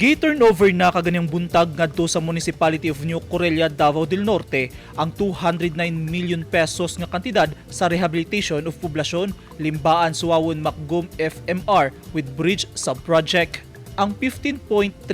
Gi-turnover na kaganihang buntag ngadto sa Municipality of New Corella, Davao del Norte ang 209 million pesos nga kantidad sa rehabilitation of poblasyon Limbaan Suwawon Macgum FMR with Bridge Subproject. Ang 15.354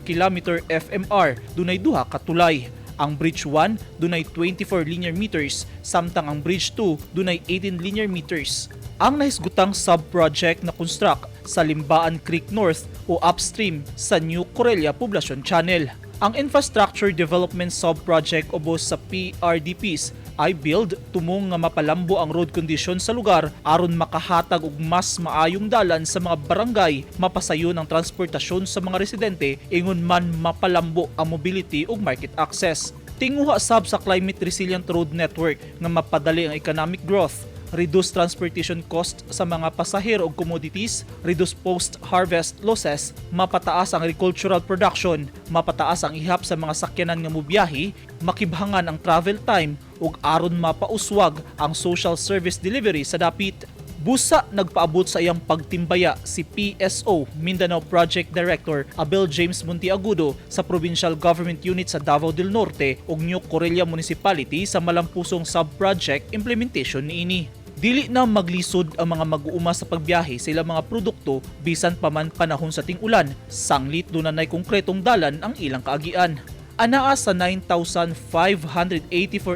kilometer FMR dunay duha ka tulay. Ang Bridge 1 dunay 24 linear meters samtang ang Bridge 2 dunay 18 linear meters. Ang nahisgutang sub-project na construct sa Limbaan Creek North o upstream sa New Corella Poblacion Channel. Ang Infrastructure Development Sub-Project ubos sa PRDPs ay build tumong nga mapalambo ang road condition sa lugar aron makahatag og mas maayong dalan sa mga barangay, mapasayon ang transportasyon sa mga residente, ingon man mapalambo ang mobility ug market access. Tinguha sab sa climate resilient road network nga mapadali ang economic growth, reduce transportation cost sa mga pasahero ug commodities, reduce post-harvest losses, mapataas ang agricultural production, mapataas ang ihap sa mga sakyanan nga mobiyahe, makibhangan ang travel time ug aron mapauswag ang social service delivery sa dapit. Busa nagpaabot sa iyang pagtimbaya si PSO Mindanao Project Director Abel James Monteagudo sa Provincial Government Unit sa Davao del Norte ug New Corella Municipality sa malampusong sub-project implementation niini. Dili na maglisod ang mga mag-uuma sa pagbiyahe sa ilang mga produkto bisan pa man panahon sa ting-ulan, sanglit dunay konkretong dalan ang ilang kaagian. Anaa sa 9,584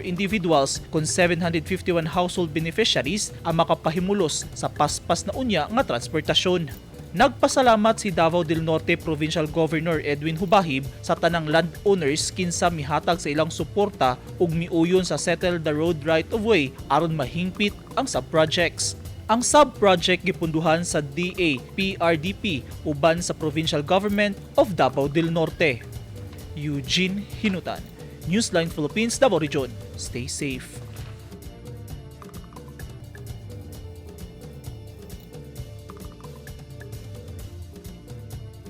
individuals kon 751 household beneficiaries ang makapahimulos sa paspas na unya nga transportasyon. Nagpasalamat si Davao del Norte Provincial Governor Edwin Hubahib sa tanang landowners kinsa mihatag sa ilang suporta ug miuyon sa settle the road right of way aron mahingpit ang sub-projects. Ang sub-project gipunduhan sa DA PRDP uban sa Provincial Government of Davao del Norte. Eugene Hinutan, Newsline Philippines, Davao Region. Stay safe.